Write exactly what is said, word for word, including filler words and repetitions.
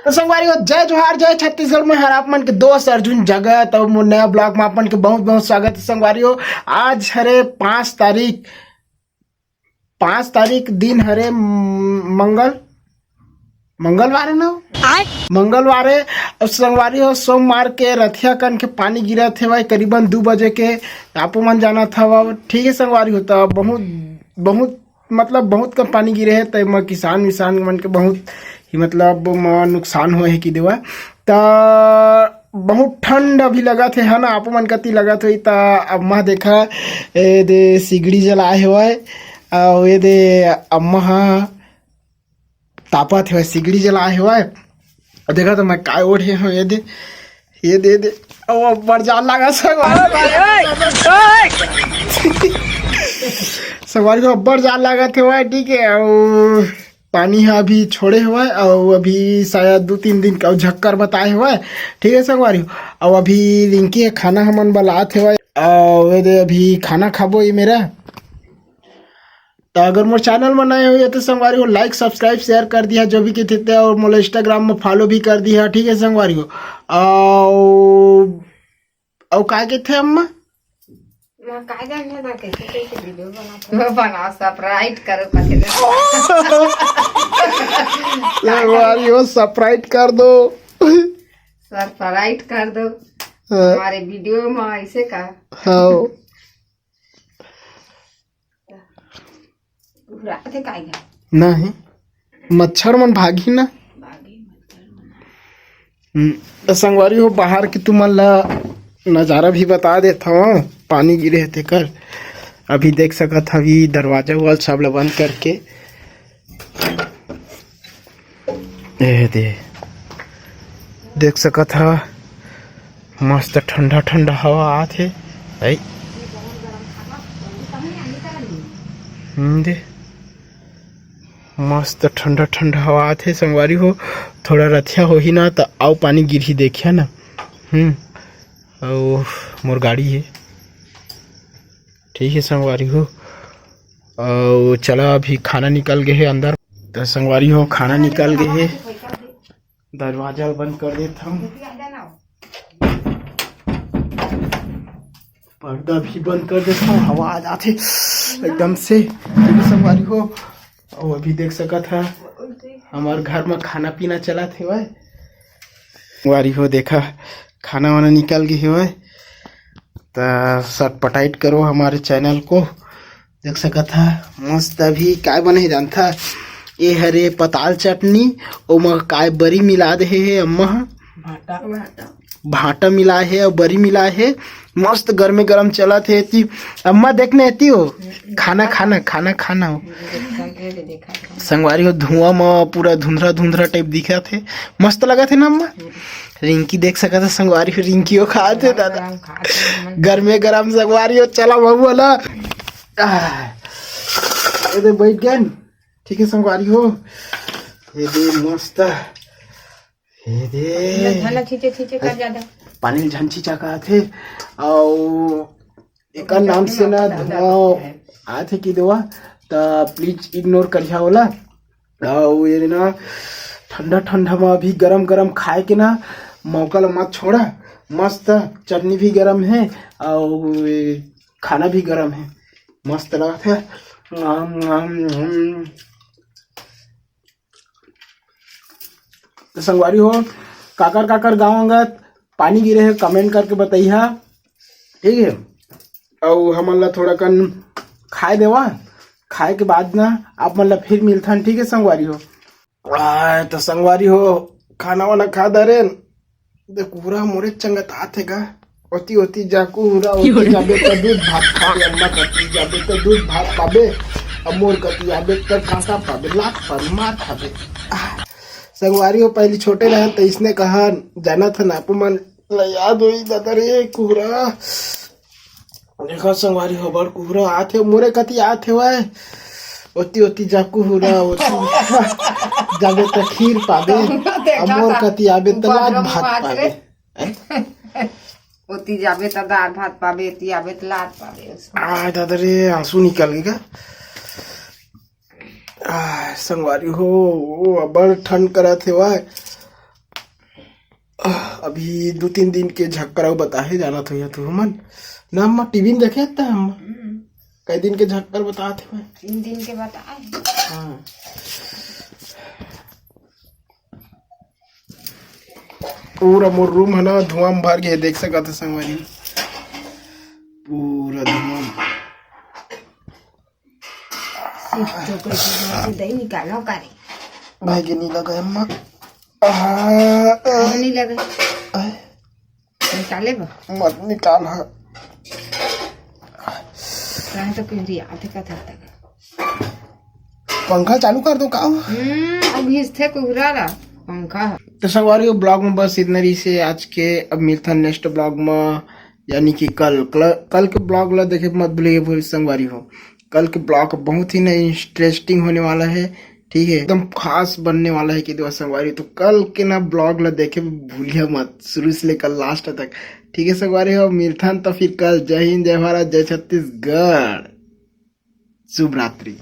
तो संगवारी हो, जय जोहार, जय छत्तीसगढ़। मैं हर आप मन के दोस्त अर्जुन जगत और मोर नया ब्लॉग में आप मन के बहुत बहुत स्वागत है संगवारी हो। आज हरे पाँच तारीख, पाँच तारीख दिन हरे म-, मंगल, मंगलवार है ना? मंगलवार है। और संगवारी हो, सोमवार के रथिया कन के पानी गिरत हेवय करीबन दू बजे के। आपो मन जानत हव, ठीक है संगवारी हो, तो बहुत बहुत मतलब बहुत कम पानी गिरे हे, त एमा किसान विसान मन के बहुत ही मतलब म नुकसान होए हे कि देवा। त बहुत ठंड अभी लगत हे, है ना? आपो मन कति लगत होही। त अब मैं देखा, ए दे सिगड़ी जलाए हवय, अउ ए दे अम्मा ह तापत हवय, सिगड़ी जलाए हवय। अउ देखा तो मैं काय ओढ़े हव, ये दे, ये दे, दे। अउ अब्बड़ जाड़ लागत संगवारी। संगवारी हो, अब्बड़ जाड़ लागत हवय, ठीक है। अउ पानी ह अभी छोड़े हवय, अउ अभी शायद दू तीन दिन का झक्कर बताए हवय, ठीक है संगवारी हो। अउ अभी रिंकी ह खाना हमन बलात हवय, अउ ये दे अभी खाना खाबो ये मेरा। तो अगर मोर चैनल में नए हो तो संगवारी हो, लाइक, सब्सक्राइब, शेयर कर दिया जो भी किथे ते, और मोला Instagram में फॉलो भी कर दिया, ठीक है संगवारी हो। अउ अउ का किथे अम्मा? मैं का जाने ना कैसे कैसे वीडियो बनाते हो। वो बनाओ, सब्सक्राइब करो, कथे दे। संगवारी हो, सब्सक्राइब कर दो। सब्सक्राइब कर दो। हाँ। हमारे वीडियो में ऐसे का? हाँ। घुरात हे काय घर? नहीं, मच्छर मन भागी ना। भागी मच्छर मन। हम्म, तो संगवारी हो, बाहर के तुमन ला नजारा भी बता देत हवं, पानी गिरे हे तेकर। अभी देख सकत हव, ई दरवाजा वॉल सब ला बंद करके ए दे, देख सकत ह, मस्त ठंडा ठंडा हवा आत हे। ऐ। हम्म, दे। मस्त ठंडा ठंडा हवा आत हे, संगवारी हो। थोड़ा रथिया होही ना, त अउ पानी गिरही, देखिया ना। हम्म, अउ मोर गाड़ी हे। ठीक है, संगवारी हो। अउ चला, अभी खाना निकल गे हे अंदर। त संगवारी हो, खाना निकल गे हे, दरवाजा ल बंद कर देत हंव, पर्दा भी बंद कर देत हंव, हवा आ जाथे एकदम से। ठीक है संगवारी हो, अउ अभी देख सकत ह, हमर घर म खाना पीना चलत हेवय। संगवारी हो, देखा, खाना वाना निकल गे हेवय, त सटपटाइट करो हमारे चैनल को। देख सकत ह, मस्त अभी काय बने हे जानथा? ए हरे पताल चटनी, ओमा काय बरी मिला दे हे, हे अम्मा ह। भाटा। भाटा मिलाए हे अउ बरी मिलाए हे। मस्त गरमे गरम चलत हे एती। अम्मा देखने एती हो। खाना, खाना, खाना, खाना हो। संगवारी हो, धुआं म पूरा धुंधरा धुंधरा टाइप दिखत हे। मस्त लगत हे ना अम्मा? रिंकी देख सकत ह संगवारी हो, रिंकी हो खात हे दादा। गरमे गरम संगवारी हो, चला बबुआ ला। आह, ये दे बैठ गए। ठीक है संगवारी हो, ये दे मस्त। ये दे। झन छींचे, छींचे कर ज्यादा। पानी झन छींचा का आथे, अउ एकर नाम से ना धुआं आथे कि देवा, त please ignore करिहा ओला। अउ ये ना ठंडा ठंडा म अभी गरम गरम खाए के ना मौका ल मत छोड़ा। मस्त चटनी भी गरम हे अउ ये खाना भी गरम हे, मस्त लगत हे। आम, आम, आम। तो संगवारी हो, काकर काकर गाँव अंगत पानी गिरे हे, comment करके बतइहा, ठीक है। अउ हमन ला थोड़ा कन खाए देवा, खाए के बाद ना आप मन ला फिर मिलथन, ठीक है संगवारी हो। आ, तो संगवारी हो, खाना वाना खा डरेन, दे कुहरा मोरे चंगत आथे गा। ओती ओती जा कुहरा, ओती जाबे त दूध भात पाबे, अम्मा कती जाबे त दूध भात पाबे, अब मोर कती आबे त कांटा पाबे, लात पाबे, मार खाबे। आह, संगवारी हो, पहली छोटे रहन त इसने कहन, जानत हन आपो मन ला याद होई दादा रे कुहरा। देखो संगवारी हो, बड़ कुहरा आथे, मोरे कती आथे वय। ओती ओती जा कुहरा, ओती जाबे त खीर पाबे, आ मोर कती आबे त लात भात पाबे। ओती जाबे त दार भात पाबे, एती आबे त लात पाबे। आ दादा रे, आंसू निकल गे का? आ, संगवारी हो, ओ, अब्बड़ ठंड करत हे वय। अभी दू तीन दिन के झक्कर अउ बताहे, जानत होइहा तुमन। ना अम्मा, टीवी में देखे त हम। कई दिन के झक्कर बतात हे मैं। तीन दिन के बताहे। हाँ। पूरा मोर रूम है ना, धुआं में भर गए, देख सकत हे संगवारी। पूरा धुआं में। तो कोई चीज में से दही निकालो का रे? भाई के नहीं लगा अम्मा। आहा, कहाँ नहीं लगे? आह, निकाले बा। मत निकाल। हाँ, कहाँ तो कुहरी आते का था तक। पंखा चालू कर दो का? हम्म, अब घिसथे कुहरा ला पंखा। तो संगवारी, ब्लॉग में बस इतना ही से आज के। अब मिलता नेक्स्ट ब्लॉग में, यानी कि कल, कल, कल के ब्लॉग ला देखे मत भूलिए भूल संगवारी हो। कल के ब्लॉग बहुत ही ना इंटरेस्टिंग होने वाला है, ठीक है, एकदम खास बनने वाला है कि देवा संगवारी। तो कल के ना ब्लॉग ला देखे भूलिया मत, शुरू से लेकर लास्ट तक, ठीक है संगवारी हो। मिलथन तो फिर कल। जय हिंद, जय भारत, जय छत्तीसगढ़, शुभ रात्रि।